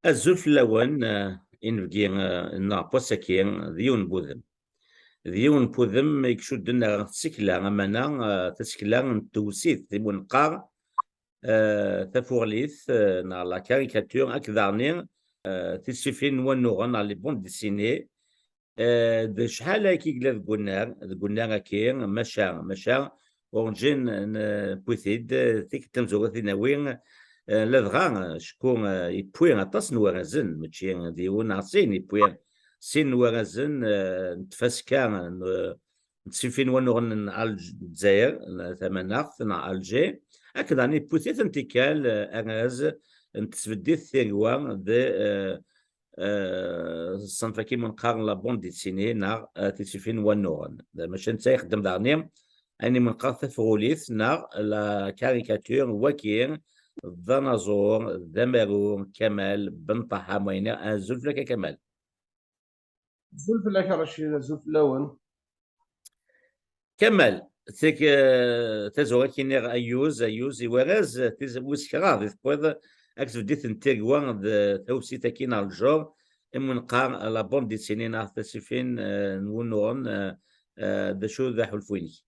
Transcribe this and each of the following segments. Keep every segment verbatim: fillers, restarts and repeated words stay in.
Azul fell-awen, eh, inebgi, eh, nneɣ n wass-agi, d yiwen n wudem. D yiwen n wudem i icudden ar tsekla, amana, eh, tasekla n tewsit, i wen-qqar, eh, tafuɣlit, eh, neɣ la caricature, akked daɣni, eh, tisfifin n wannuɣen, neɣ les bandes dessinées, Eh, d acḥal akka i yella deg unnar, deg unnar-agi, maca, maca, urǧin n-, newwi-t-id, eh, tikkelt tamezwarut i nawi, eh, ladɣa, eh, cku, eh, yewwi aṭas n warrazen, mačči d yiwen neɣ sin, yewwi sin n warrazen, eh, n tfaska n, n tesfifin n wannuɣen n Alj-, Lezzayer, n tamaneɣt, neɣ Alger, akked daɣen yewwi-t-id tikkal, eh, arraz n tesbeddit tirwa d, eh, eh, ṣṣenf-agi i wen-qqaren la bande dessinée neɣ, eh, tisfifin n wannuɣen. Maca netta ixeddem daɣni ayen i wen-qqar tafɣulit neɣ la caricature, wagi d anaẓur, d amaru Kamal Ben Ṭaḥa Muyni. Azul fell-ak a Kamal. Azul fell-ak a Racid, azul fell-awen. Kamal, tek-, eh, tazwara k-iniɣ ayyuz, ayyuz i warraz, eh, tiz-, wis kraḍ i tewwiḍ, akked tbeddit n tirwa d tawsit-agi neɣ lǧur, i wen-qqar la bande dessinée neɣ tasfifin, eh, n wunuɣen, eh, eh, d acu d aḥulfu-inek?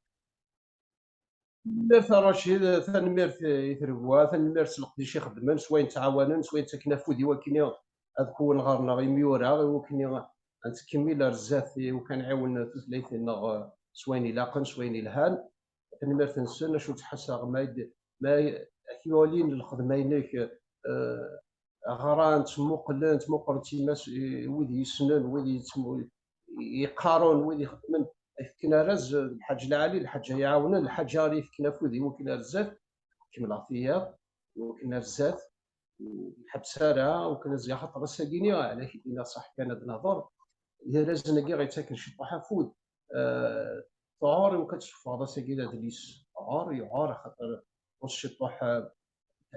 Tanemmirt a Racid, tanemmirt i tregwa, tanemmirt s leqdic i xeddmen, s wayen ttɛawanen, s wayen ttaken afud i wakken ad kewwen ɣer-neɣ imyura, i wakken ad nettkemmil ar zdat, i wakken ad nɛiwen tutlayt-nneɣ, eh, s wayen ilaqen, s wayen ilhan. Tanemmirt-nsen, acu ttḥassaɣ ma d-, ma ak-yulin lxedma-inek, eh, ɣran-tt, muqlen-tt, muqlen-tt i mas-, i wid yessnen, wid yettmu-, yeqqaren, wid ixeddmen, ad fken arraz, lḥaǧa lɛali, lḥaǧa iɛawnen, lḥaǧa ara yefken afud i wakken ar zdat, kemmleɣ tiyaḍ, i wakken ar zdat, ur nḥebbes ara, i wakken ad ẓẓgeɣ, axaṭer ass-agi-nni, ala k-d-iniɣ ṣṣeḥ kan ad nehḍer, d arrazen-agi ɣ-yettaken ciṭuḥ afud, eh, tɛur i wakken ad tessufɣeḍ ass-agi d adlis, tɛur, yuɛer, axaṭer ɣur-s ciṭuḥ, eh,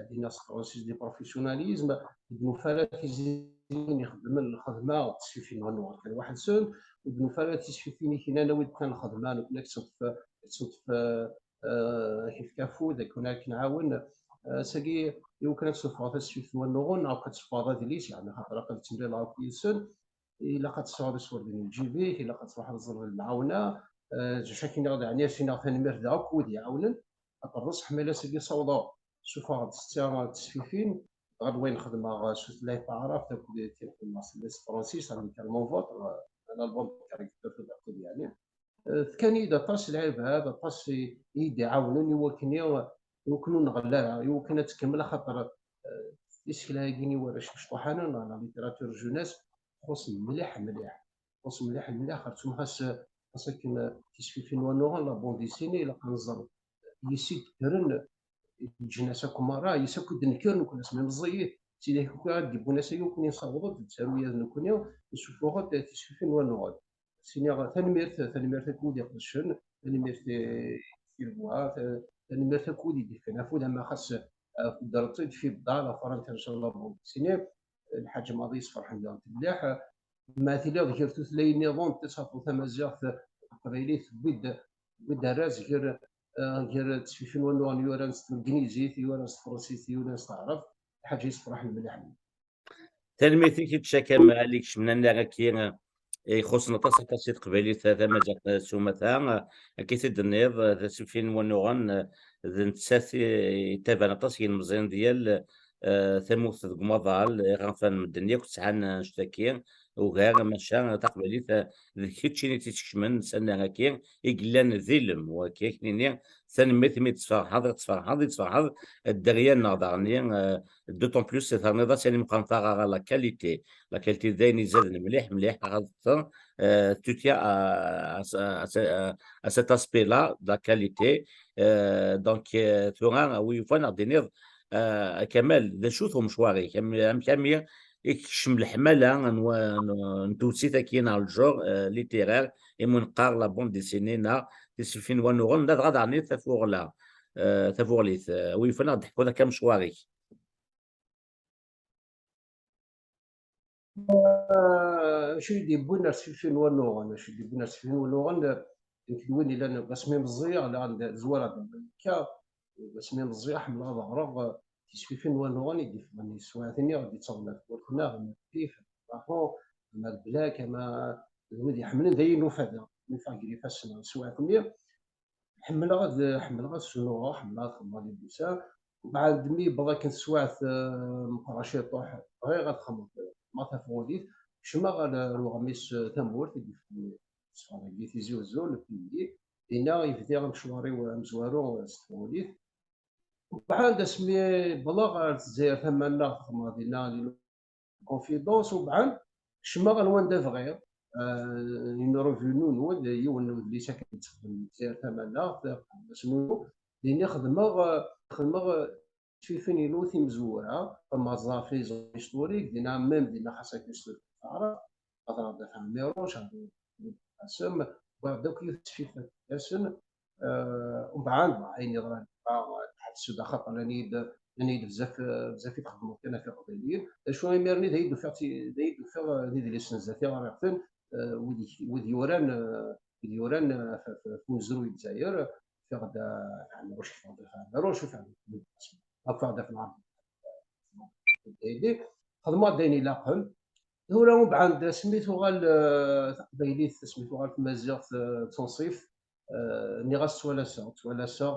ad iniɣ s tefransist, di professionnalisme, ur d-nufi ara tizlin ixeddmen lxedma d tesfifin n wannuɣen kan weḥd-sen, ur d-nufi ara tisfifin i k-inan awi-d kan lxedma, nekkni ad k-tt-neṭṭef, ad k-tt-neṭṭef, eh, eh, ad k-nefk afud, ad k-, ad k-nɛawen. Eh, ass-agi, i wakken ad tessufɣeḍ tasfift n wannuɣen, neɣ ad tessufɣeḍ adlis, yeɛni, xaṭer aql-i ttemlaleɣ akk yid-sen, ilaq ad tesɛuḍ iṣurdiyen n lǧib-ik, ilaq ad truḥeḍ ad teẓreḍ lemɛawna. Eh, d acu akken i ɣ-d-ɛni, ad s-iniɣ tanemmirt d akk wid iɛawnen. Axaṭer d ṣṣeḥ ma yella ass-agi ssawḍeɣ, ssufɣeɣ-d setta n tesfifin, ɣer wayen xedmeɣ s tutlayt taɛrabt akked tin xedmeɣ s tutlayt tefransist, amicalement vôtre, un album de caricature d akud, yeɛni. Eh, fkan-iyi-d aṭas n lɛibad, aṭas i, i yi-d-iɛawnen i wakken i, i wakken ur nɣell ara, i wakken ad tkemmel, axaṭer, eh, isekla-agi n warrac imecṭuḥanen, neɣ la littérature jeunesse, txuṣṣ mliḥ, mliḥ. Txuṣṣ mliḥ, mliḥ, xerṣum xas, xas akken, eh, tisfifin n wannuɣen, la bande dessinée, ilaq ad nẓer yes-i d-kkren leǧnas akk merra, yes-i akk i d-nekker nekkni asmi meẓẓiyit, sidi akk ara d-yewwin ass-agi akk nessaweḍ-d, d taruya d nekkni, nessuffuɣ-d tisfifin n wannuɣen. Siniɣ tanemmirt, tanemmirt akk wid iqedcen, tanemmirt i, i Tirwa, ta-, tanemmirt akk wid i d-ifkan afud, ama xas, eh, teddreḍ-tt-id fi bḍa, la Farantsa, ncallah, bon, sini, lḥaǧa maḍi yesferḥen diɣen mliḥ. Ma tiliḍ gar tutlayin nniḍen, ad tafeḍ tamaziɣt, taqbaylit, tewwi-d, tewwi-d arraz gar, eh, gar tesfifin n wannuɣen yuran s tneglizit, yuran s tefransist, yuran s taɛrabt, lḥaǧa yesferḥen mliḥ. Tanemmirt i kečč a Kamal, i ikecmen annar-agi, eh, ixuṣṣen aṭas, aṭas i teqbaylit tamaziɣt s umata, eh, akka i t-id-tenniḍ, eh, tasfifin n wannuɣen, eh, d nettat i, i yettaban aṭas n yilmeẓyen di yal, eh, tamurt deg umaḍal, iɣerfan n medden yakk sɛan annect-agi, ugar, maca taqbaylit, eh, d keččini i tt-iskecmen s annar-agi, i yellan d ilem, wagi, ad k-nini, tanemmirt imi d-tferḥeḍ, i d-tferḥeḍ, i d-tferḥeḍ, dderya-nneɣ daɣen, eh, d'autant plus terniḍ-as ayen meqqren taɣara la qualité. La qualité d ayen izaden mliḥ, mliḥ, axaṭer, eh, tu tiens à, à, à, à, à cet aspect-là, de la qualité. Eh, donc, eh, tura, wi yufan ad d-tiniḍ, eh, a Kamal, d acu-t umecwar-ik? Am-, amek armi i yekcem leḥmala n wa-, n, n tewsit-agi neɣ le genre, eh, littéraire, imi neqqar la bande dessinée neɣ tisfifin n wannuɣen, ladɣa daɣen tafuɣla, eh, tafuɣlit, eh, wi yufan ad d-teḥkuḍ akka amecwar-ik. Eh, acu i d-yewwin ar tesfifin n wannuɣen? Acu i d-yewwin ar tesfifin n wannuɣen? Nekk d win yellan deg wasmi meẓẓiyeɣ, la d-, zwara d Amerika, deg wasmi meẓẓiyeɣ ḥemmleɣ ad ɣreɣ, eh, tisfifin n wanuɣen i d-yeffɣen i teswiɛt-nni, ɣer d-yettaḍen ɣer tmurt-nneɣ, ama d Pif, ama d Raḥu, ama d Black, ama d wid iḥemmlen, d ayen nufa da, nufa gar ifassen ɣer teswiɛt-nni. Ḥemmleɣ ad, ḥemmleɣ ad snuɣeɣ, ḥemmleɣ ad xedmeɣ les dessins. Mbeɛd mi yewweḍ akken teswiɛt, eh, meqqreɣ ciṭuḥ, bɣiɣ ad xedmeɣ, ma tafeɣ ul-is, kecmeɣ ɣer, ɣer uɣmis, eh, Tamurt, i d-yeffɣen, ssfeɣ dagi Tizi Uzzu, le Pilier. Dinna i bdiɣ amecwar-iw amezwaru s tɣulit. Mbeɛd asmi wwḍeɣ ɣer Lezzayer tamaneɣt, xedmeɣ dinna les confidences, umbeɛd kecmeɣ ɣer wanda bɣiɣ, euh, une revue Nounou, d yiwen n udlis akken yettxeddem Lezzayer tamaneɣt, ass Nounou. Dinna xedmeɣ, euh, xedmeɣ, euh, tisfifin-inu timezwura, xedmeɣ ẓẓerf les historiques, dinna même dinna xas akken s taɛrabt, hedreɣ-d ɣef Ɛmiruc, hedreɣ-d ɣef Qasem, wwiɣ-d akk yiwet n tesfift fell-asen. Eh, umbeɛd, ayen yeḍran, ah, ḥebsu-d axaṭer llan-iyi-d, llan-iyi-d bezzaf, eh, bezzaf i txeddmeḍ kan ɣef iqbayliyen. D acu, imir-nni d ay d-ufiɣ ti-, d ay d-ufiɣ, eh, d idlisen zdat-i ɣriɣ-ten, eh, wid i-, wid yuran, eh, wid yuran, eh, ɣef, ɣef, ɣef umezruy n Lezzayer, ufiɣ-d, eh, ɣef Ɛmiruc, ufiɣ-d ɣef Ɛmiruc, ufiɣ-d ɣef, ufiɣ-d ɣef Lɛerb. Xedmeɣ-d ayen ilaqen. Tura umbeɛd, asmi tuɣal, eh, taqbaylit, asmi tuɣal tmaziɣt, eh, d tunṣibt, eh, nniɣ-as ttwalaseɣ, ttwalaseɣ,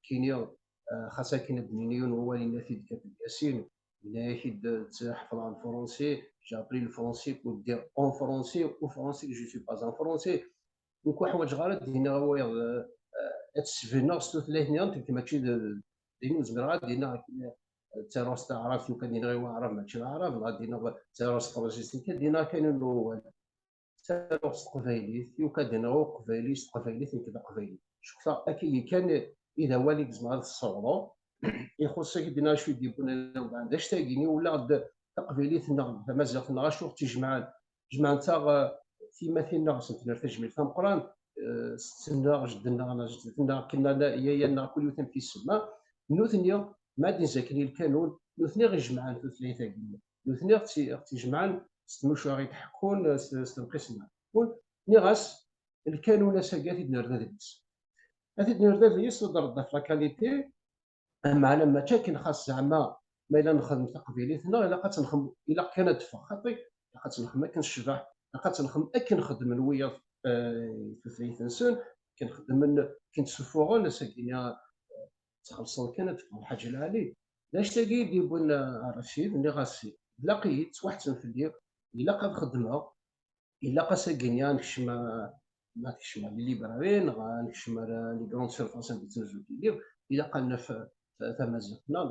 kini, eh, xas akken ad d-nini yiwen wawal, yenna-t-id Katel Yasin, yenna-yak-id, eh, ḥefḍeɣ lefransi, j'ai appris le français pour dire en français, au français que je suis pas un français. Nekk ur ḥwaǧeɣ ara ad d-iniɣ wayeḍ, eh, eh, ad tt-sbehneɣ s tutlayt-nniḍen, nekk mačči d, d, d ayen ur zmireɣ ad d-iniɣ akken, eh, ttaruɣ s taɛrabt, yukan ad d-iniɣ i waɛrab mačči d aɛrab, neɣ ad d-iniɣ ttaruɣ s tefransist, nekk ad d-iniɣ kan yiwen n wawal. Ttaruɣ s teqbaylit, yukan ad d-iniɣ i uqbayli s teqbaylit, nekk d aqbayli. Cukkteɣ akkagi kan i d awal i yezmer ad t-ssawḍeɣ. Ixuṣ-ak ad d-iniɣ acu i d-yewwin umbeɛd anect-agi, ula d taqbaylit-nneɣ, tamaziɣt-nneɣ, acu ɣ-tt-ijemɛen? Jemɛent-aɣ, eh, tiyemmatin-nneɣ, sent-nerr tajmilt tameqqrant, eh, setten-nneɣ, jedden-nneɣ, neɣ jeddat-nneɣ, akken yaya-nneɣ, kul yiwet amek isemma. Nutni, ma d-nzaken i lkanun, nutni i ɣ-ijemɛen tutlayt-agi. Nutni i ɣ-tt-, i ɣ-tt-ijemɛen s tmucuha i d-ḥekkun, s, s tenqis-nneɣ. Nniɣ-as, lkanun ass-agi ad t-id-nerr d adlis. Ad t-id-nerr d adlis, ad d-rreḍ ɣef la qualité, Meɛna mačči akken xas zeɛma ma yella nxeddem taqbaylit-nneɣ, ilaq ad tt-nxeddem, ilaq kan ad teffeɣ, xaṭi, ilaq ad tt-nxeddem akken tecbeḥ, ilaq ad tt-nxeddem akken xeddmen wiyaḍ, eh, tutlayt-nsen, akken xeddmen, akken ttsufuɣen, ass-agi-nni, eh, txellṣeḍ kan ad teffeɣ lḥaǧa lɛali. D anect-agi i d-yewwin, eh, Racid, nniɣ-as, ilaq-iyi, ttwaḥettmen fell-i, ilaq ad xedmeɣ, ilaq ass-agi-nni ad nekcem, eh, ma ad nekcem ɣer les librairies, neɣ ad nekcem ɣer les grandes surfaces anda ttnuzun les livres, ilaq ad naf, eh, tamaziɣt-nneɣ,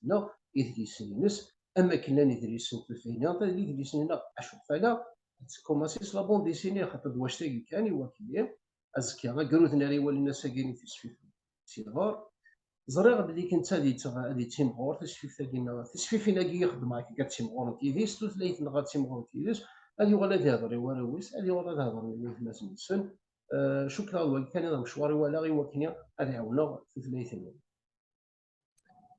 neɣ idlisen-ines, am akken llan idlisen n tutlayt-nneɣ, idlisen-nneɣ, acu fala, ad tkumaṣi s la bande dessinée, xaṭer d wact-agi kan i wakken azekka agrud n ara iwalin ass-agi n tisfifin si lɣur. Ẓriɣ belli netta ad yettɣ-, ad yettimɣur tasfift-agi, neɣ tisfifin-agi i xeddmeɣ akka ad ttimɣurent yid-i, s tutlayt-nneɣ ad ttimɣurent yid-s, ad yuɣal ad ihder i warraw-is, ad yuɣal ad hedren i waytmaten-nsen. Eh, cukkeɣ d wagi kan i d amecwar i walaɣ i wakken ad ɛawneɣ tutlayt-nni.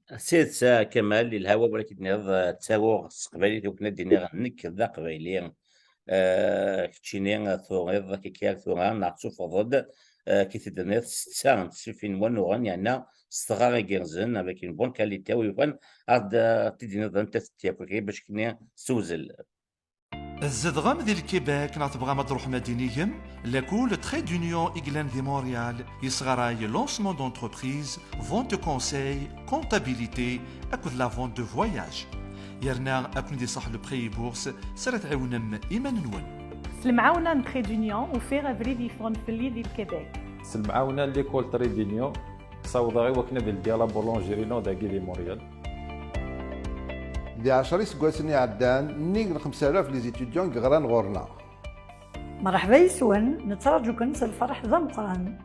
S tidet, a Kamal, yelha wawal akken d-tenniḍ, eh, ttaruɣ s teqbaylit i wakken ad d-iniɣ nekk d aqbayli. Eh, keččini, eh, turiḍ akka kan tura, neɣ tsuffɣeḍ-d, eh, akka i t-id-tenniḍ, setta n tesfifin n wanuɣen, yerna s tɣara igerrzen, avec une bonne qualité, u yufan ad, eh, t-id-tiniḍ anta-tent yakk, akka bac kini tewzel. Tzedɣem di Lkibek neɣ tebɣam ad d-truḥem ad d-inigem? Lakul Trait d'Union i yellan di Montréal yesɣaray lancement d'entreprise, vente de conseil, comptabilité akked la vente de voyage. Yerna ad ken-id-iṣaḥ le prêt et bourse s ara tɛiwnem iman-nwen. S lemɛawna n Trait d'Union, ufiɣ abrid yeffɣen fell-i di Lkibek. S lemɛawna n l'école Trait d'Union, ssawḍeɣ i wakken ad ldiɣ la boulangerie-inu dagi di Montréal. Di ɛecra iseggasen iɛeddan, nnig n xemsa alaf les étudiants i yeɣran ɣur-neɣ. Mṛeḥba yes-wen, nettraǧu-ken s lferḥ d ameqqran.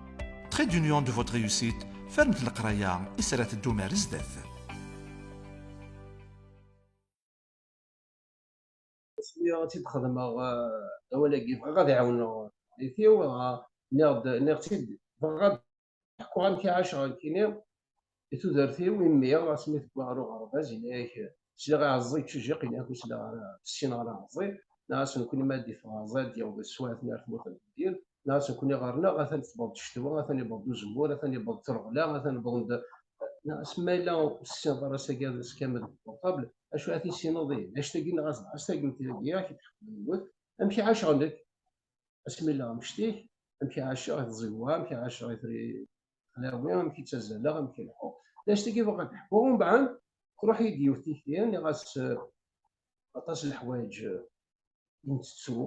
Trait d'Union de votre réussite, fernet leqraya i s ara teddum ar zdat. Asmi i tt-id-xedmeɣ, eh, awal-agi, bɣiɣ ad ɛawneɣ tarrayt-iw, eh, nniɣ-d, nniɣ-tt-id, bɣiɣ ad ḥkuɣ amek i ɛaceɣ nekkini i tudert-iw, i mmi, asmi tewwi ɣer uɣerbaz, yenna-yak, sliɣ i Ɛeẓẓi yettcejjiq, yenna-yak ur sliɣ ara, ur ssineɣ ara Ɛeẓẓi. Nniɣ-as nekkni ma ad d-iffeɣ Ɛeẓẓi, ad d-yaweḍ i teswiɛt-nni ar tmurt n Lezzayer. Nniɣ-as nekkni ɣer-neɣ, atan tewweḍ-d ccetwa, atan yewweḍ-d uzemmur, atan yewweḍ-d tirɣela, atan wwḍen-d Neɣ asmi yella ur tessineḍ ara s-agi ad s-kamel deg portable, acu ara tissineḍ ihi? Annect-agi neɣ as-, as-tagem tagi, ad k-id-ḥekku yiwet. Amek i ɛaceɣ nekk? Asmi yella amectik, amek i ɛaceɣ i tẓiwa, amek i ɛaceɣ i tri-, tlawin, amek i ttazzaleɣ, amek i leḥḥuɣ. D annect-agi bɣiɣ ad ḥkuɣ, umbeɛd truḥ-iyi-d yiwet tikti, nniɣ-as, eh, aṭas n leḥwayeǧ, eh, i ntettu.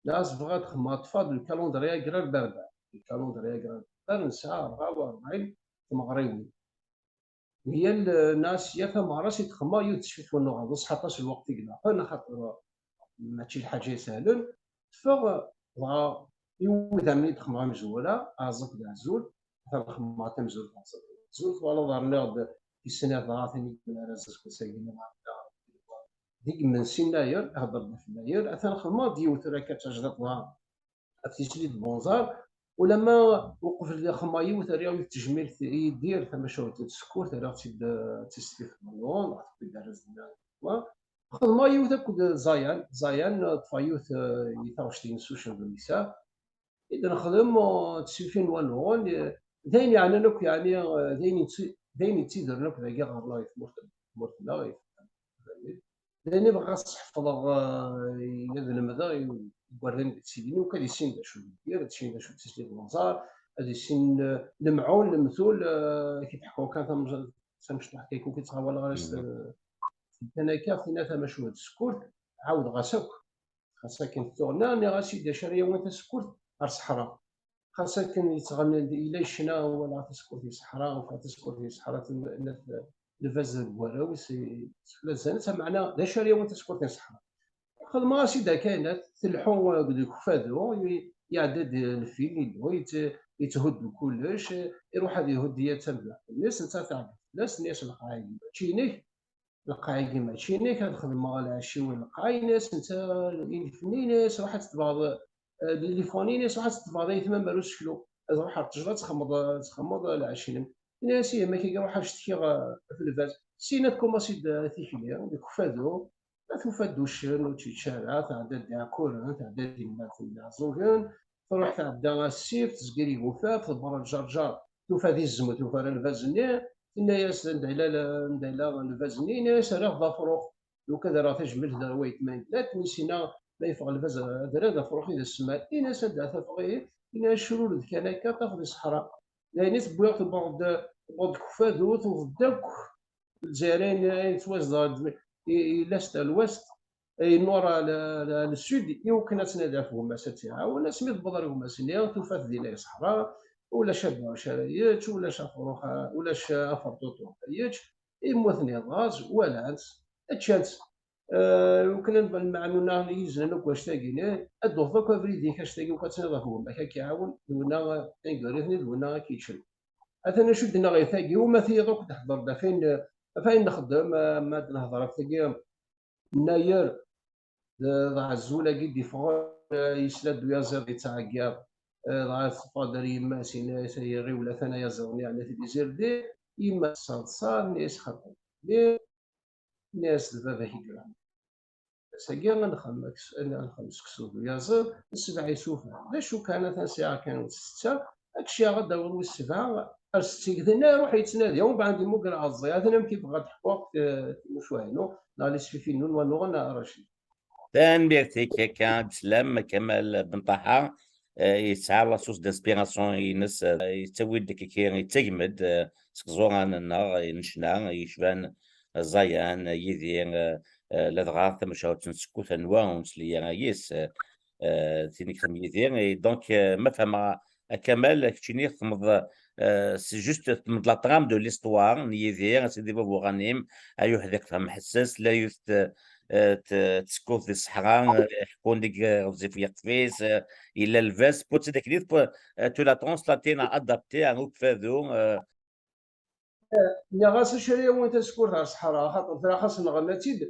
Nniɣ-as bɣiɣ ad xedmeɣ, ṭṭfeɣ-d le calendrier agraire berbère. Le calendrier agraire berbère nesɛa rebɛa u rebɛin tmeɣriwin. Yal, eh, nas, yal tameɣra i txemmeɣ yiwet tesfit n wanuɣ, d ṣṣeḥ aṭas n lweqt i ilaqen, axaṭer mačči d lḥaǧa isehlen. Teffeɣ, dɣa i wudam i d-xemmeɣ amezwura, aɛeẓẓug d azul, atan xemmeɣ tamezwarut, aɛeẓẓug d azul, twalaḍ rniɣ-d tisnat dɣa tin i yellan ara zazkes-agi, d igemmen sin nayer, ihedder-d ɣef nayer, atan xemmeɣ-d yiwet tura akka d tajdiṭ dɣa ɣef tislit n unẓar, ulamma uqbel d xemmeɣ yiwet rriɣ yiwet tejmilt i Yidir, tamacahut n tsekkurt, rriɣ-tt-id, eh, d tisfit n wanuɣ, dɣa tewwi-d arraz n wa. Xedmeɣ yiwet akked Zayan, Zayan, eh, ṭṭfeɣ yiwet, eh, i taɣect-ines ucen d nisa. I d-nexdem, eh, tisfifin n wanuɣen, eh, d ayen yeɛnan akk, yeɛni, eh, d ayen yetti-, d ayen yettidiren akk dagi ɣer-neɣ i tmurt, tmurt-nneɣ, i d ayen i bɣiɣ ad sḥefḍeɣ, eh, ad lemdeɣ i igerdan i d-yettilin, akk ad issin d acu d Yidir, ad issin d acu d tislit n unẓar, ad issin, eh, lemɛun, lemtul, eh, ad k-id-ḥkuɣ kan tam-, tamecṭuḥt kan, ur k-ttɣawaleɣ ara s, eh, kan akka, tinna tamacahut n tsekkurt, ɛawdeɣ-as akk. Xas akken tuɣna, nniɣ-as-id acu ara yawin tasekkurt ɣer ṣṣeḥra. Xas akken yettɣenni-d, yella ccna, walaɣ tasekkurt di ṣṣeḥra, ufiɣ tasekkurt di ṣṣeḥra, n-, n-, lbaz deg warraw-is, i-, la zzan-tt, meɛna d acu ara yawin tasekkurt di ṣṣeḥra? Xedmeɣ-as-id akka, telḥu deg ukfadu, i-, iɛedda-d lfil, yelhu, yett-, yetthuddu kullec, iruḥ ad ihuddu ya d tamedyazt-nnes, netta tɛeggeḍ fell-as, tenna-yas: "Lqaɛ-agi mačči inek, lqaɛ-agi mačči inek, ad xedmeɣ lɛecc-iw i lqaɛ." Ini-as netta, inefni, ini-as: "Ruḥ ad teṭṭbeḍ, eh, lilifun." Ini-as: "Ruḥ ad teṭṭbeḍ ayetma mer useklu, ad ruḥ ar ttejra ad txemmeḍ, ad txemmeḍ lɛecc-inem." Ini-as: "Ihi, ma akka, ruḥ ad cetkiɣ, eh, ɣef lbaz." Syin ad tkumaṣi-d, eh, tikli deg ukfadu, ad tufa-d uccen ur tt-yečči ara, tɛedda-d d iɛekkuren, tɛedda-d d yemma n yiɛeẓẓugen, truḥ tɛedda asif, tezger igufaf, tebbeṛ lǧerǧer, tufa di zzem, tufa ara lbaz-nni, tenna-yas: "Anda yella l-, anda yella lbaz-nni?" Yenna-yas: "Rriɣ d afrux, lukan ad rreɣ tajmilt d wayetma n glat, mi sina ma yeffeɣ lbaz adrar d afrux i d asmal." Ini-as: "Anda tafeɣ ihi?" Ini-as: "Crured kan akka, tafeḍ di ṣṣeḥra." D ayen i tewwiḍ, tewweḍ-d, tewweḍ-d deg ukfadu, tuweḍ-d akk Lezzayer ayen, ayen yettwazedɣen i, i l'est, à l'ouest, i nord, à le, à le sud, i wakken ad tnadi ɣef gma-s ad tt-iɛawen. Asmi tewweḍ ar gma-s-nni, tufa-t dinna di ṣṣeḥra, ulac abeɛɛuc ara yečč, ulac afrux, ulac aferṭuṭu ara yečč, immuten iḍ, walan-tt, ččan-tt. Eh, wakken ad nbal lmeɛnuna yizlan akk annect-agi-nni, ad d-tuɣeḍ akk abrid-ik annect-agi, akk ad tiniḍ ɣef gma-k ad k-iɛawen, d winna taneggarit-nni, d winna ad k-yeččen. Atan acu d-nniɣ i tagi, uma tiyiḍ akk d-hḍer-d ɣef ayen, ɣef ayen nxeddem, eh, ma d-nehḍer ɣef tagi, nnayer, d, d Ɛezzul-agi d-iffɣen, eh, yesla-d uyaziḍ yettɛeggiḍ, eh, dɣa teffeɣ-d ar yemma-s, yenna-yas: "Ay iɣiwel, atan ayaziḍ-nni yeɛna-t-id izirdi." Yemma-s tettaḍsa, tenna-yas: "Xaṭi, tenna-yas d baba-k i yelhan. Ass-agi ad nxem aks-, ad nxem seksu d uyaziḍ, ssbeɛ isufar. D acu kan, atan sɛiɣ kan wis setta, ad k-cciɣ ad d-tawiḍ wis sebɛa ar setta." Deg dinna iruḥ yettnadi, umbeɛd yemmuger aɛeẓẓi. Atan amek i bɣiɣ ad d-ḥkuɣ, eh, timucuha-inu, neɣ lisfifin-inu n wanuɣen, a Racid. Tanemmirt-ik akka, Slam Kamal Ben Ṭaḥa, eh, yesɛa la source d'inspiration-ines, eh, yettawi-d kiki, yettagem-d, eh, seg iẓuran-nneɣ n ccna yecban Ẓayan, Yidir, eh, eh, ladɣa tamacahut n Sekkut, anwa ur nesli ara yis, eh, eh, tin i yexdem Yidir. Et donc, eh, ma fehmeɣ a Kamal, keččini txedmeḍ, eh, c'est juste txedmeḍ la trame de l'histoire n Yidir, Sidi Bab Uɣanim, ay uḥdiq fhem ḥesses, la yiwet, eh, t-, tsekkurt di ṣṣeḥra, eh, ḥekkun deg, eh, ɣezzif yeqfis, eh, yella lbas, pots d akli, eh, tu la translaté neɣ adapté ar ukfadu, eh. Nniɣ-as acu ara yawin tasekkurt ɣer ṣṣeḥra, axaṭer tura xas nɣenna-tt-id,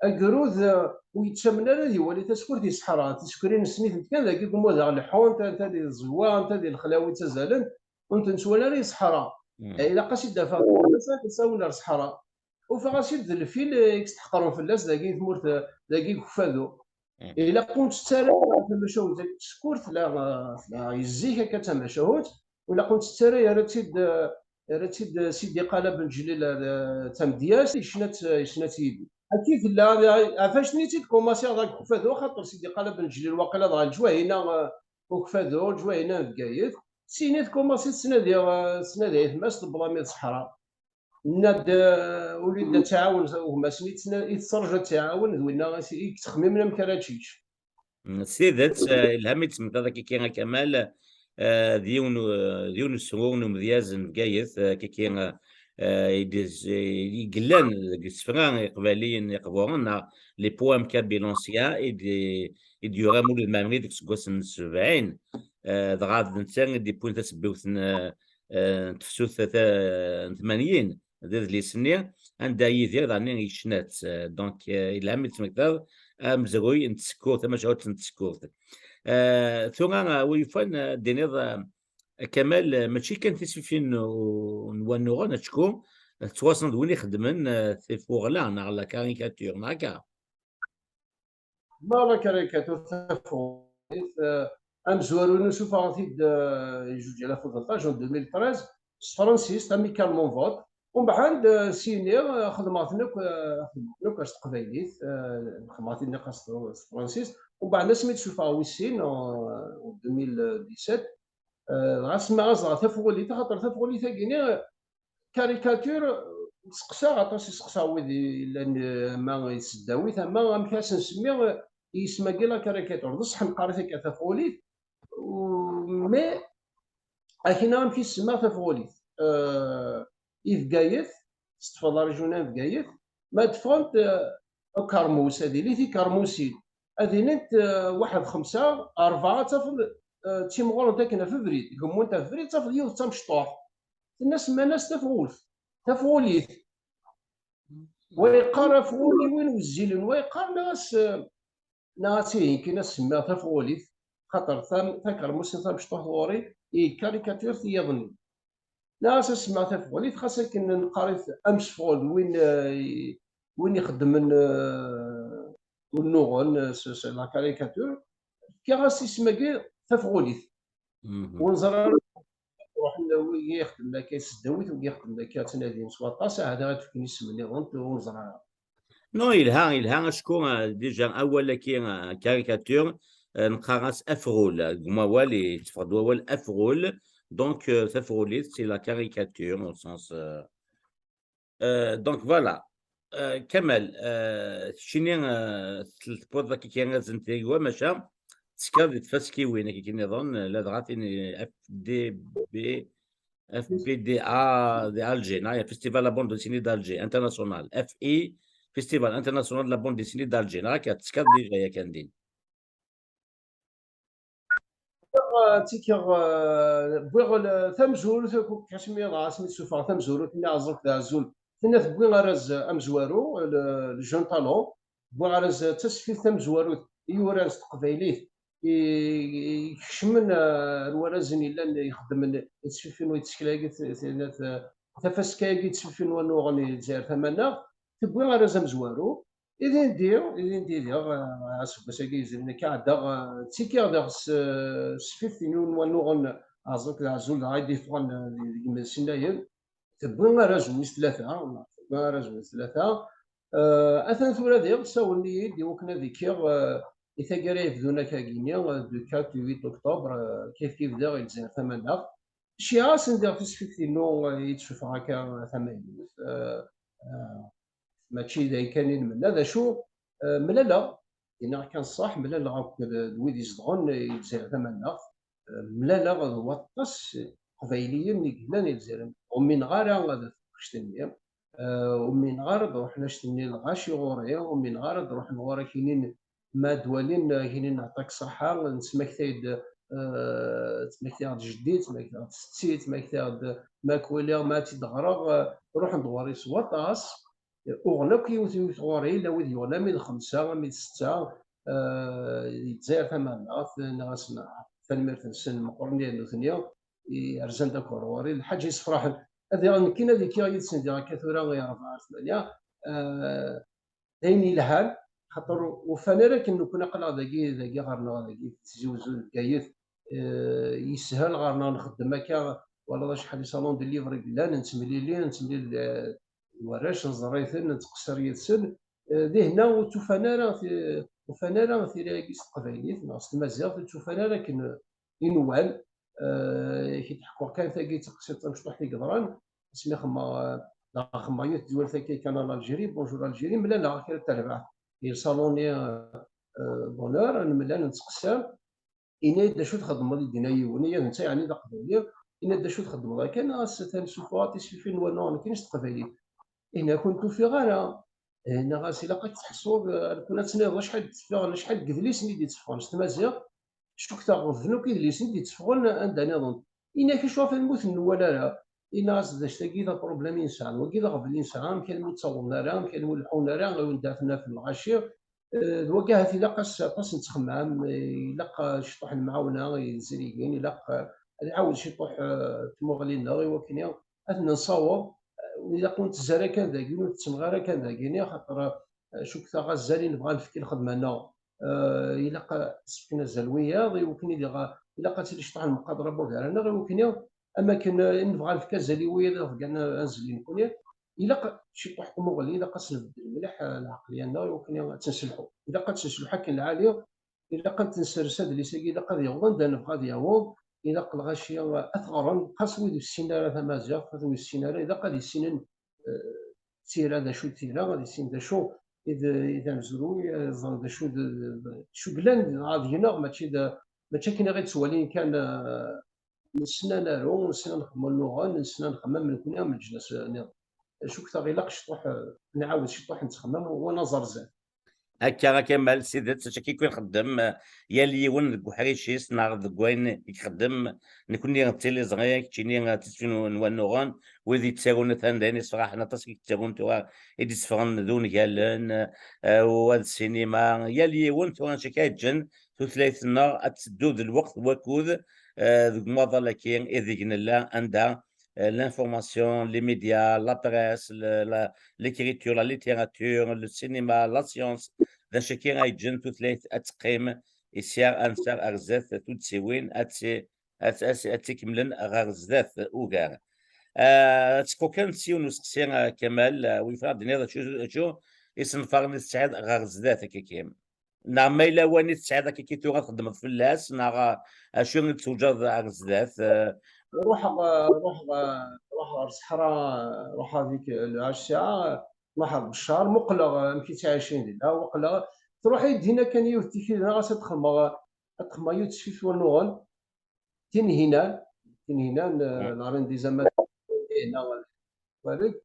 agrud, eh, ur yettamen ara ad iwali tasekkurt di ṣṣeḥra. Tisekrin ssnit-tent kan dagi deg umudeɣ leḥḥunt, anta di tẓegwa, anta di lexlawi ttazalent, ur tent-ttwali ara di ṣṣeḥra. Hmm. Eh, ilaq-as i d-afeɣ, ad tt-awin ɣer ṣṣeḥra. Ufiɣ-as-id d lfil, eh, i yesteḥqren fell-as dagi tmurt, eh, dagi deg ukfadu. Mm. Ilaq ur nettett ara tamacahut deg tsekkurt, la, la, yezzik akka d tamacahut, ilaq ur nettett ara, yerra-tt-id, eh, Yerra-tt-id Sidi Qala Ben Ǧlil, eh, d tamedyazt, yecna-tt, yecna-tt yid-i. Akka i tella, ɣef acu-nni i tt-id-kumaṣiɣ deg Ukfadu, axaṭer Sidi Qala Ben Ǧlil waqila dɣa leǧwayna, eh, Ukfadu, leǧwayna n Bgayet. Syin i tkumaṣi tettnadi, eh, tettnadi ayetma-s, tewweḍ armi d ṣṣeḥra. Tenna-d, eh, uli-d ad tɛawen gma-s-nni, i tettṛaǧu ad tt-iɛawen, d winna i s-, i yettxemmimen amek ara tečč. Mm, s tidet, eh, yelha mi d-tesmektaḍ akka, a Kamal, eh, d yiwen u-, d yiwen useɣur n umedyaz n Bgayet, eh, akka, eh, eh, i d-, i yellan deg isefra iqbayliyen iqburen, neɣ les poèmes kabyles anciens, i d-, i d-yura Mulud Mɛemmri deg useggas n sebɛin, eh, dɣa d netta i d-yewwin tasebbiwt n, eh, eh, n tefsut ta-, n tmanyin, d adlis-nni, anda Yidir daɣen yecna-tt. Eh, donc, eh, yelha mi d-tesmektaḍ amezruy n tsekkurt, tamacahut n tsekkurt. Eh, tura, eh, wi yufan, eh, d-tiniḍ, eh, a Kamal, eh, mačči kan tisfifin n u-, n wannuɣen, acku tettwassneḍ d win ixeddmen, eh, tifuɣla neɣ la caricature, neɣ akka? Ma la caricature, tafuɣlit, eh, amezwaru-inu sufɣeɣ-t-id, eh, i zuǧ alaf u tleṭṭac, en deux mille treize, s tefransist, Amical Mon Vote. Umbeɛd, eh, syin-nni, eh, xedmeɣ-ten akk, eh, xedmeɣ-ten akk s teqbaylit, eh, xedmeɣ-t-id nniɣ-as s tefransist. Umbeɛd, asmi d-sufɣeɣ wis sin, eh, en deux mille dix-sept, eh, dɣa semmaɣ-as dɣa tafuɣlit, axaṭer tafuɣlit-agi-nni, caricature, seqsaɣ aṭas, i seqsaɣ wid yellan, eh, ama i tesdawit, ama amek ad s-nsemmi, eh, i yisem-agi la caricature. D ṣṣeḥ neqqar-it akka tafuɣlit, u-, mais akina amek i semmaɣ tafuɣlit. Eh, i Bgayet, s tfeḍ la région n Bgayet, ma d-ffɣent, eh, akermus, ad ilint tikermusin. Ad ilint, eh, waḥed xemsa, rebɛa, ad tafeḍ, eh, ttimɣurent akken ɣef ubrid, gemmunt ɣef ubrid, tafeḍ yiwet d tamecṭuḥt. Tenna semman-as tafɣult, tafɣulit. Wa yeqqar afɣul i win wezzilen, wa yeqqar neɣ as, neɣ as ihi kan as semmiɣ tafɣulit, xaṭer tam-, takermusin tamecṭuḥt ɣur-i, i caricature tiyaḍ-nni. Neɣ as semmiɣ tafɣulit, xas akken neqqar-it amsefɣul d win, eh, win ixeddmen, eh, unuɣen, eh, s, s la caricature, fkiɣ-as isem-agi tafɣulit. Mhm. Ur neẓri ara, ruḥen wigi ixeddmen akka i tesdawit, wigi ixeddmen akka ttnadin s waṭas, ahat ad fken isem nniḍen, ur neẓri ara. Non, yelha, yelha, acku, eh, déjà awal-agi, eh, caricature, eh, neqqar-as afɣul. Deg umawal, yetteffeɣ-d wawal afɣul. Donc, eh, tafɣulit, c'est la caricature, au sens, eh, Euh, donc voilà. Euh, Kamal, euh, keččini, euh, tewwiḍ akka kan azent tagwa, maca teskaḍ di tfaskiwin akka kan nniḍen, euh, ladɣa tin F D B, F P D A d'Alger, neɣ Festival de la bande dessinée d'Alger, international, F I, Festival international de la bande dessinée d'Alger, neɣ akka teskaḍ déjà yakan din. Ttikiɣ, eh, wwiɣ l-, tamezwarut, asmi dɣa, asmi d-sufɣeɣ tamezwarut-nni, Aẓref d Azul, tenna tewwi arraz amezwaru, le, le jeune talent, wwiɣ arraz d tasfift tamezwarut i yuran s teqbaylit, i, i ikecmen, eh, ar warrazen yellan ixeddmen i tesfifin u yettekla-agi t-, t-, t-, tafaska-agi n tesfifin n wannuɣen i Lezzayer Tamaneɣt, tewwi arraz amezwaru. Ilindi, ilindi diɣ, eh, aseggas-agi yezrin akka ɛeddaɣ, eh, ttikiɣ diɣ s, eh, s tesfift-inu n wannuɣen Aẓref d Azul, dɣa i d-yeffɣen, eh, deg, deg imensiyen-ayi. Tewwi arraz wis tlata, tewwi arraz wis tlata. Eh, atan tura diɣ, sawlen-iyi-d i wakken ad kkiɣ, eh, i taggara yebdun akkagini, eh, du quatre au huit octobre, eh, kif kif diɣ i Lezzayer Tamaneɣt. Cciɣ-asen diɣ tisfift-inu, eh, i d-sufeɣ akka tamaynut. Eh, eh, mačči d ayen kan i nmenna, d acu, eh, mlaleɣ, yenna kan ṣṣeḥ, mlaleɣ akked d wid izedɣen i Lezzayer Tamaneɣt, eh, mlaleɣ d waṭas Iqbayliyen i yellan i Lezzayer, ur umineɣ ara d taqcict-nni, eh, ur umineɣ ara ad ruḥen anect-nni lɣaci ɣur-i, ur umineɣ ara ad ruḥen ɣur-i ad k-inin ma d-walin, eh, k-inin aṭak ṣaḥa, nesmaktay-d, eh, ttmaktiɣ-d jeddi, ttmaktiɣ-d setti, ttmaktiɣ-d ma k-waliɣ, ma ad tt-id-ɣreɣ, eh, ruḥen-d ɣur-i s waṭas. Uɣen akk yiwet yiwet ɣur-i, yella wid yuɣen armi d xemsa, armi d setta, eh, di Lezzayer Tamaneɣt, nniɣ-asen tanemmirt-nsen meqqren i nutni, i rzan-d akk ɣur-i, lḥaǧa yessefraḥen. Ad iɣ-, nekkini ad kkiɣ yid-sen diɣ akka tura i rebɛa ar tmanya, eh, d ayen yelhan, xaṭer ur ufan ara akken nekkni aql-aɣ dagi, dagi ɣer-neɣ, dagi Tizi Wezzu, Bgayet, eh, yeshel ɣer-neɣ nxeddem akka, twalaḍ acḥal i salon de livre i yellan, nettemlili, nettemlil, eh, d warrac, nẓerr-iten, nettqeṣṣir yid-sen. Eh, dihinna ur ttufan ara ti-, ufan ara tira-agi s teqbaylit neɣ s tmaziɣt, ur ttufan ara akken i nwal. Eh, i k-id-ḥkuɣ kan tagi d taqsiṭ tamecṭuḥt i yeḍran, asmi xemmeɣ, eh, dɣa xemmeɣ yiwet tezwalt akka i Kanal Algérie, Bonjour Algérie, mlaleɣ kra n terbaɛt. Di lsalon-nni, eh, eh, d'honneur, nemlal nettqeṣṣir. Yenna-yi-d: "D acu txeddmeḍ?" i d-yenna yiwen, ula d netta yeɛni d aqbayli. Yenna-d: "D acu txeddmeḍ akka?" Nniɣ-as: "Atan ssufɣeɣ tisfifin n wannuɣ nekkini s teqbaylit." Ihi ur kent-ufiɣ ara. Ihi nniɣ-as: "Ilaq ad tḥessuḍ, eh, ad kun ad tniḍ acḥal d-tteffɣen, acḥal n yedlisen i d-itteffɣen s tmaziɣt, cukkteɣ ɣelben akk idlisen i d-itteffɣen anda nniḍen." Yenna-k: "Acu ɣef lmut n nwal ara?" Yenna-as: "D acu-tagi d apṛublem i nesɛa, wagi d aɣbel i nesɛa, amek almi ur ttawḍen ara, amek almi ur leḥḥun ara, i wanda ara ten-afen lɣaci." Eh, d wagi ahat ilaq-as aṭas n ttxemmam, eh, ilaq, eh, ciṭuḥ n lemɛawna i yezrigen, ilaq, eh, ad iɛawed ciṭuḥ, eh, tmuɣli-nneɣ i wakken ad ten-nessaweḍ, eh, ilaq ur nettezzi ara kan dagi, ur nettenɣ ara kan dagi, axaṭer, eh, cukkteɣ azal i nebɣa ad nefk i lxedma-nneɣ, eh, ilaq ad s-fken azal wiyaḍ, i wakken i diɣ, ilaq ad tili ciṭuḥ n lmuqadra n waggar-nneɣ, i wakken am akken, eh, i nebɣa ad nefk azal i wiyaḍ i ɣef gan azal i nekkni. Ilaq ciṭuḥ tmuɣli, ilaq ad s-nbeddel mliḥ, eh, lɛeqliya-nneɣ i wakken ad tt-nselḥu. Ilaq ad tt-nselḥu akken lɛali, ilaq ad tt-nsers adlis-agi, ilaq ad yaweḍ anda nebɣa ad yaweḍ, ilaq lɣaci ad t-ɣren, xas wid ur ssinen ara tamaziɣt, xas wid ur ssinen ara, ilaq ad issinen, eh, tira, d acu d tira, ad issin d acu i d, i d amezruy, ad ẓren d acu d, d, d acu yellan deg-neɣ, mačči d, mačči akken i ɣ-ttwalin kan, eh, nessen ad naru, nessen ad nxemmem unuɣen, nessen ad nxemmem nekkni am leǧnas nniḍen. Cukkteɣ ilaq ciṭuḥ, eh, nɛawed ciṭuḥ nettxemmim u ad naẓer zdat. Akka, a Kamal, s tidet, acu akka i nxeddem, eh, yal yiwen deg uḥric-is neɣ deg wayen i ixeddem. Nekkni d tiliẓri, keččini d tisfifin n wannuɣen, wid yettarun atan d ayen yessefraḥen aṭas i yettarun tura i d-itteffɣen d ungalen, eh, u d ssinima. Yal yiwen tura acu akka yeǧǧen tutlayt-nneɣ ad teddu d lweqt d wakud, eh, deg umaḍal-agi ideg nella, anda, eh, l'information, les médias, la presse, le, la, l'écriture, la littérature, le cinéma, la science, d acu akka ay yeǧǧen tutlayt ad teqqim, i sya ad nser ar zdat tuddsiwin, ad ti-, ad, ad, ad tt-ikemmlen ɣer zdat ugar. Eh, ad teqqu kan s yiwen useqsi, eh, Kamal, eh, wi yeffeɣ ad d-tiniḍ acu, acu isenfaren i tesɛiḍ ɣer zdat akka-agi? Neɣ ma yella wayen i tesɛiḍ akka-agi tura txeddmeḍ fell-as, neɣ, eh, acu i d-tuǧaḍ ɣer zdat? Eh, ruḥeɣ, eh, ruḥeɣ, eh, ruḥeɣ ɣer ṣṣeḥra, eh, ruḥeɣ dik, eh, le H C A, ruḥeɣ Beccar, muqleɣ, eh, amek i ttɛicin dinna, muqleɣ, truḥ-iyi-d dinna kan yiwet tikli, nniɣ-as ad xedmeɣ, ad xedmeɣ yiwet tesfift wannuɣen, Tinhinan, Tinhinan, eh, la reine des amateurs, Tinhinan, wareg.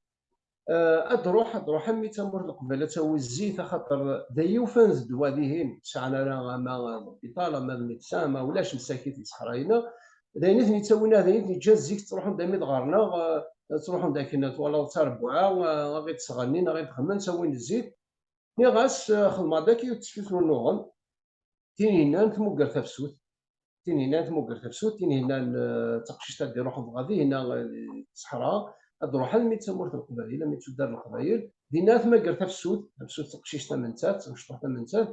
Eh, ad ruḥ, ad ruḥ, am i d tamurt n Leqbayel, ad tawi zzit, axaṭer d ay ufan d ddwa dihin, sɛan ara ama d l'hôpital, ama d médecin, ama ulac msakit di ṣṣeḥra-ina. D ayen i ten-ittawin, d ayen i ten-iǧǧan zik ttruḥun-d armi d ɣer-neɣ, eh, ttruḥun-d akken twalaḍ d tarebbuɛa, eh, ad ɣ-id-sɣennin, ad ɣ-id-xemmen, ttawin zzit. Nniɣ-as, eh, xedmeɣ-d akka yiwet tesfift n unuɣen, Tinhinan tmugger tafsut, Tinhinan tmugger tafsut, Tinhinan, eh, d taqcict ad d-iruḥen dɣa dihinna, eh, di ṣṣeḥra, ad d-ruḥ almi d tamurt n Leqbayel, almi d tuddar n Leqbayel, dinna ad tmagger tafsut, tafsut taqcict tamenzut, tamecṭuḥt tamenzut.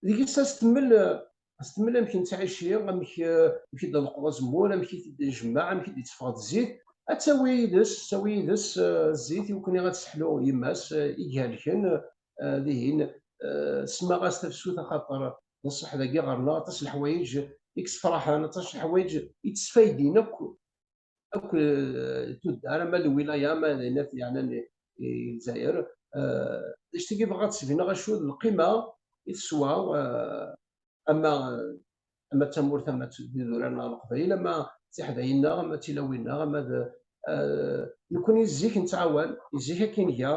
Deg-s ad s-temmel, eh, ad s-temmel amek nettɛici, amek, eh, amek i d-neqqeḍ azemmur, amek i t-id-njemmeɛ, amek i d-itteffeɣ-d zzit, ad tawi yid-s, ad tawi yid-s, eh, zzit i wakken ad tesseḥlu yemma-s, eh, i ihelken, eh, dihin, eh, semmaɣ-as tafsut, axaṭer d ṣṣeḥ dagi ɣer-neɣ, aṭas n leḥwayeǧ i yessefraḥen, aṭas n leḥwayeǧ i yettfaydin akk, akk, eh, tuddar, ama lwilaya, ama d ayen yeɛnan i, i Lezzayer. Eh, d acu-tagi bɣiɣ ad d-sbeyneɣ acu d lqima i teswa, eh, ama, ama d tamurt, ama d idurar n Leqbayel, ama d tiḥdayin-nneɣ, ama d tilawin-nneɣ, ama d, eh, nekkni zik nettɛawan, zik akken nga,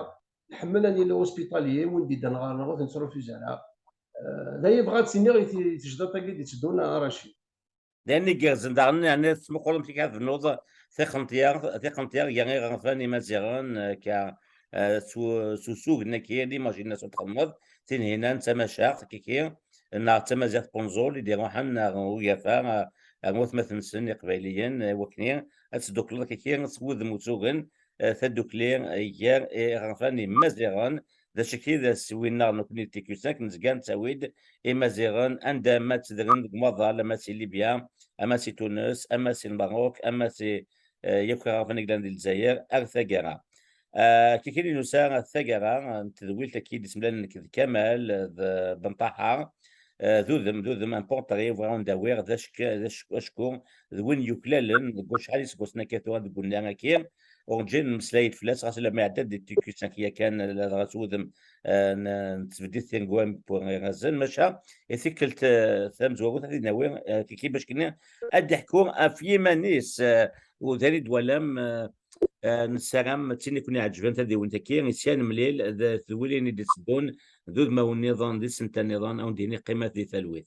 nḥemmel ad nili hospitalier, win d-iddan ɣer-neɣ ur t-nettrufuza ara. Eh, d aya bɣiɣ ad d-iniɣ i ti-, i tejdiṭ-agi d-itteddun, a Racid. D ayen igerrzen daɣen, yeɛni tettmuquleḍ amek i tebnuḍ tiqenṭyar, tiqenṭyar gar iɣerfan imaziɣen, eh, akka, eh, s u-, s usugen-agi, l'imagination txedmeḍ, Tinhinan d tamacaɣt, kiki, neɣ d tamaziɣt n Punẓul i d-iruḥen ɣer ugafa, eh, ɣer watmaten-nsen iqbayliyen, eh, wakni ad teddukleḍ kiki s wudem usugen, eh, tadukli, eh, gar iɣerfan imaziɣen, d acu-k-id as winnaɣ nekkni d T Q cinq, nezga nettawi-d Imaziɣen anda ma ttedren deg umaḍal, ama si Libya, ama si Tunes, ama si Lmerruk, ama si eh, yakk iɣerban i yellan di Lezzayer, ar taggara. Eh, kikini nusa ar taggara n tedwilt akka i d-ismlalen nekk d Kamal, eh, d Ben Ṭaḥa, eh, d udem, d udem, un portrait, bɣiɣ ad awen-d-awiɣ, d acku, d acku, acku d win yuklalen deg wacḥal iseggasen akka tura deg unnar-agi, urǧin mmeslay-d fell-as, ɣas alamma iɛedda-d di T Q cinq yakan, ladɣa s wudem, eh, n, n tesbeddit tiregwa n Puri Razen, maca i tikkelt, eh, tamezwarut ad t-id-nawi, eh, kiki bac kini ad d-iḥku ɣef yiman-is, eh, u d ayen i d-twalam, eh, eh, nessaram d tin i ken-iɛeǧben tadiwint-agi, i sya nemlil d tedwilin i d-itteddun d udmawen nniḍen, d isental nniḍen, ad wen-d-yini qqimet di talwit.